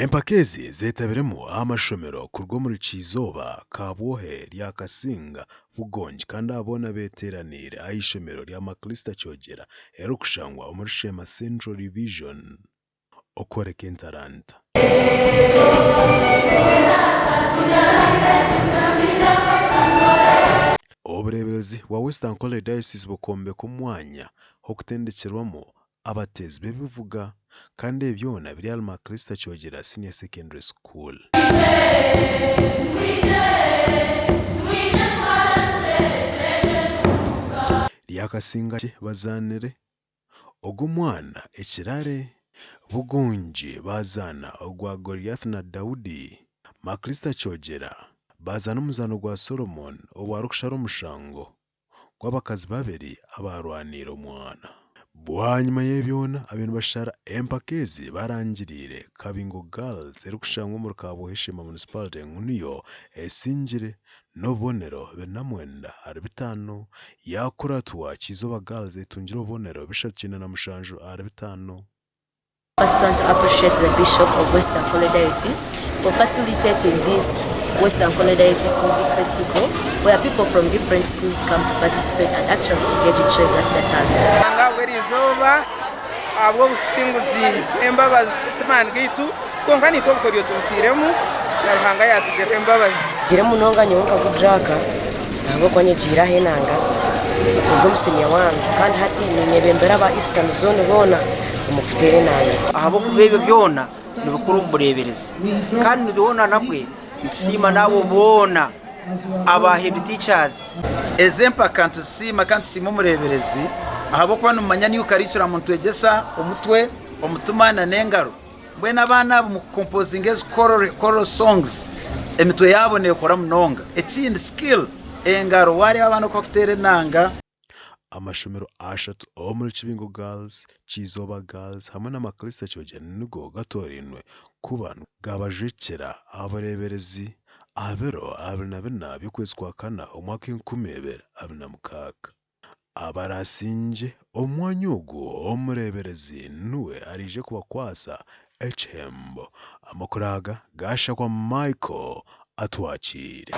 Empaka ezi zeetabiremu amashomero kuruga omuri Kyizooba, Kabwohe, Ryakasinga, Bugongi kandi aba boona beeteeraniire aha ishomero rya Maclister Kyogera erikushangwa omuri Sheema Central Division okworeka entaranta. Obureeberezi bwa West Ankole Diocese bukombeka omwanya h'okutendekyerwamu abateezi b'ebivuga kandi ebi byona biri ahari Maclister Kyogera Senior Secondary School. Ryakasingakye bazaanire Ogu omwana ekirare, Bugongi baazaana ogwa Goliath na Daudi, Maclister Kyogera baazaana omuzaano gwa Solomon obu arikushara omushango gw'abakazi babiri abaarwaniire omwana. Bwanyima y'ebyona abaire nibashara empaka ezi barangiriire Kabingo Girls erikushangwa omuri Kabwohe Sheema Municipality ngu niyo esingire n'obubonero 29 ahari bitaano, yaakuratwa Kyizooba Girls etungire obubonero 397 ahari bitaano. First want to appreciate the Bishop of West Ankole Diocese for facilitating this West Ankole Diocese Music Festival where people from different schools come to participate and actually engage in showing us their talents. Ruhanga ahabw'erizooba, ahabw'obusinguzi n'embabazi timaani gaitu, kwonka naitwe obukoryo tubutairemu na Ruhanga yaatugirira embabazi. Nyegire munonga nyowe nka Goodluck ahabw'okuba nyegiire aha enanga kuruga omu siniya wani kandi hati ninyebembera aba Eastern zone boona omu kuteera enanga. Ahabw'okuba ebyo byona nibikuru omu bureeberezi. Kandi hoona nabwe nitusiima n'abo boona aba head teachers. Ezi empaka nituzisiima kandi tusiima omureeberezi ahabw'okuba nimumanya niyo curriculum nitwegyesa omutwe, omutima n'engaro. Mbwenu abaana abo omu kukompozinga ezi choral songs emitwe yaabo neekora munonga. Ekindi skill, engaro, waareeba abaana oku barikuteera enanga. Amashomero ashatu omuri Kibingo Girls, Kyizooba Girls hamwe na Maclister Kyogye nigo gatoorainwe kuba gabajwekyera aha bureeberezi aha biro 24 by'okwezi kwa kana omwaka 2026. Abaraasingye omu mwanya ogu omureeberezi niwe araije kubakwatsa ekihembo. Amakuru aga gaashakwa Michael Atwakiire.